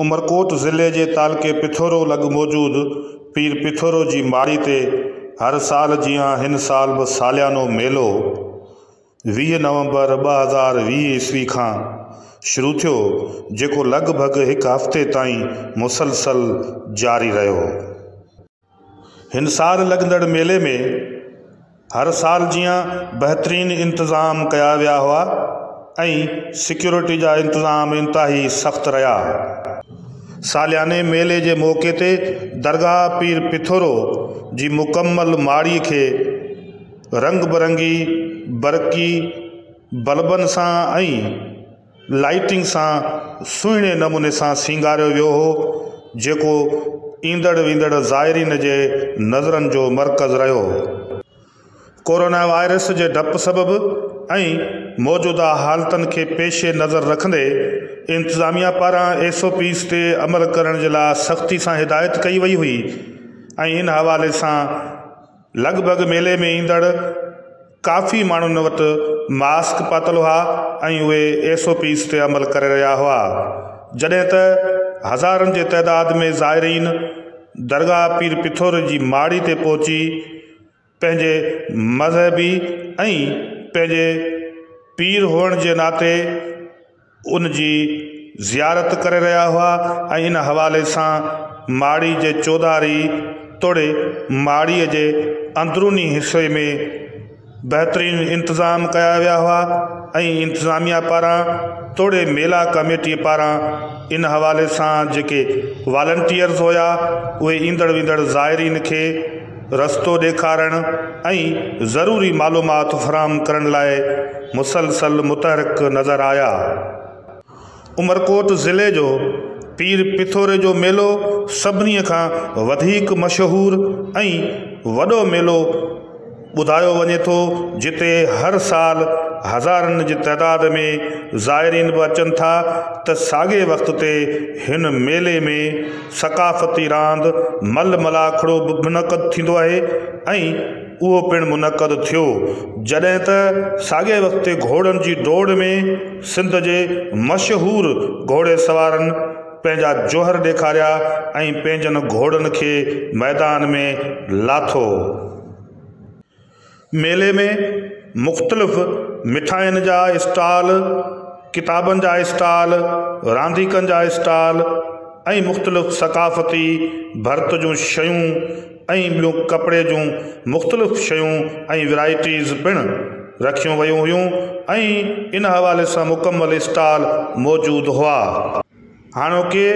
عمرڪوٽ ضلعي جي تعلقي پٿورو لڳ موجود پير پٿورو جي ماڙي تي هر سال جيان هن سال به ساليانو ميلو 20 نومبر 2020 عيسوي کان شروع ٿيو، جيڪو لڳ ڀڳ هڪ هفتي تائين مسلسل جاري رهيو. هن سال لڳندڙ ميلي ۾ هر سال جيان بهترين انتظام ڪيا ويا هئا ۽ سيڪيورٽي جا انتظام انتهائي سخت رهيا. سالياني ميلي جي موقعي تي درگاهه پير پٿورو جي مڪمل ماڙي کي رنگ برنگي برقي بلبن سان ۽ لائيٽنگ سان سهڻي نموني سان سينگاريو ويو هو، جيڪو ايندڙ ويندڙ زائرين جي نظرن جو مرڪز رهيو. ڪورونا وائرس جي ڊپ سبب ۽ موجوده حالتن کي پيش نظر رکندي انتظاميا پاران ايس او پيز تي عمل ڪرڻ جي لاء سختي سان هدايت ڪئي وئي هئي ۽ ان حوالي سان لڳ ڀڳ ميلي ۾ ايندڙ ڪافي ماڻهن وٽ ماسڪ پاتل هئا ۽ اهي ايس او پيز تي عمل ڪري رهيا هئا، جڏهن ته هزارن جي تعداد ۾ زائرين درگاهه پير پٿوري جي ماڙي تي پهچي پنهنجي مذهبي ۽ پنهنجي پير هئڻ جي ناتي ان جي زيارت ڪري رهيا هئا ۽ ان حوالي سان ماڙي جي چوڌاري توڙي ماڙي جي اندروني حصي ۾ بهترين انتظام ڪيا ويا هئا ۽ انتظاميا پاران توڙي ميلا ڪميٽي پاران ان حوالي سان جيڪي والنٽيئرز هيا اهي ايندڙ ويندڙ زائرين کي رستو ڏيکارڻ ۽ ضروري معلومات فراهم ڪرڻ لاء مسلسل متحرڪ نظر آيا. عمرڪوٽ ضلعي جو پير پٿوري جو ميلو سڀني کان وڌيڪ مشهور ۽ وڏو ميلو ٻڌايو وڃي ٿو، جتي هر سال هزارن جي تعداد ۾ زائرين به اچن ٿا ته ساڳئي وقت تي هن ميلي ۾ ثقافتي راند مل ملاکڙو به منعقد ٿيندو آهي ۽ اهو پڻ منعقد ٿيو، جڏهن ته ساڳئي وقت تي گهوڙن جي ڊوڙ ۾ سنڌ جي مشهور گهوڙي سوارن پنهنجا جوهر ڏيکاريا ۽ پنهنجن گهوڙن کي ميدان ۾ لاٿو. ميلي ۾ مختلف مٺاين جا اسٽال، ڪتابن جا اسٽال، رانديڪن جا اسٽال ۽ مختلف ثقافتي ڀرت جون شيون ۽ ٻيون ڪپڙي جون مختلف شيون ۽ ورائٽيز پڻ رکيون ويون هيون ۽ ان حوالي سان مڪمل اسٽال موجود هئا. هاڻوڪي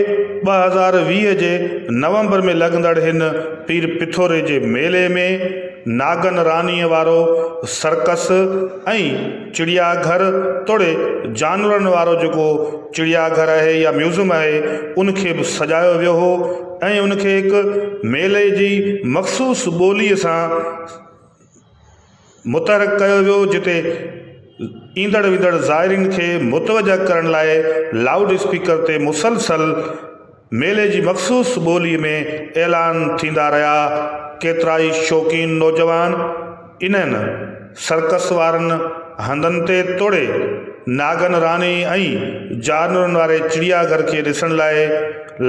2020 جي نومبر ۾ لڳندڙ هن پير پٿوري جي ميلي ۾ ناگن رانيء وارو سرڪس ۽ چڙيا گهر توڙي جانورن وارو جيڪو چڙيا گهر آهي يا ميوزم آهي ان کي به سجايو ويو هو ۽ ان کي هڪ ميلي جي مخصوص ٻوليء سان متحرڪ ڪيو ويو، جتي ايندڙ ويندڙ زائرين کي متوجه ڪرڻ لاء لائوڊ اسپيڪر تي مسلسل ميلي جي مخصوص ٻولي ۾ اعلان ٿيندا رهيا. ڪيترائي شوقين نوجوان انهن سرڪس وارن هنڌن تي توڙي ناگن راني ۽ جانورن واري چڙيا گهر کي ڏسڻ لاء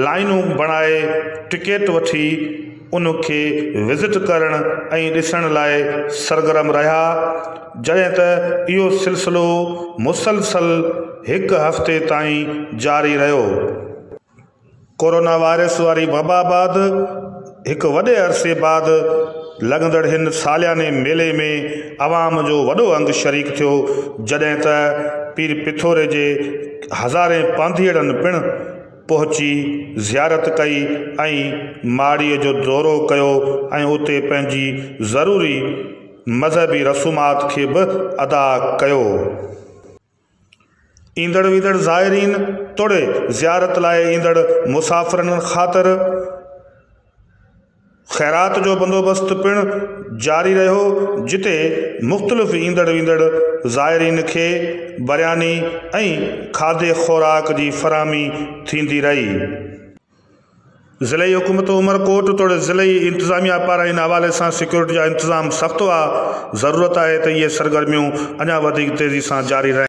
لائينون بڻائي ٽڪيٽ وٺي ان کي وزٽ ڪرڻ ۽ ڏسڻ لاء سرگرم رهيا، جڏهن ته اهو سلسلو مسلسل هڪ هفتي تائين جاري رهيو. ڪورونا وائرس واري وبا بعد هڪ وڏي عرصي بعد لڳندڙ هن سالياني ميلي ۾ عوام جو وڏو انگ شريڪ ٿيو، جڏهن ته پير پٿوري جي هزارين پانڌيئڙن پڻ پهچي زيارت ڪئي ۽ ماڙيء جو دورو ڪيو ۽ اتي پنهنجي ضروري مذهبي رسومات کي به ادا ڪيو. ايندڙ ويندڙ زائرين توڙي زيارت لاء ايندڙ مسافرن خاطر خيرات جو بندوبست پڻ جاري رهيو، جتي مختلف ايندڙ ويندڙ زائرين کي برياني ۽ کاڌي خوراڪ جي فراهمي ٿيندي رهي. ضلعي حڪومت عمرڪوٽ توڙي ضلعي انتظاميا پاران ان حوالي سان سيڪيورٽي جا انتظام سخت هئا، ضرورت آهي ته اهي سرگرميون اڃا وڌيڪ تيزي سان جاري رهن.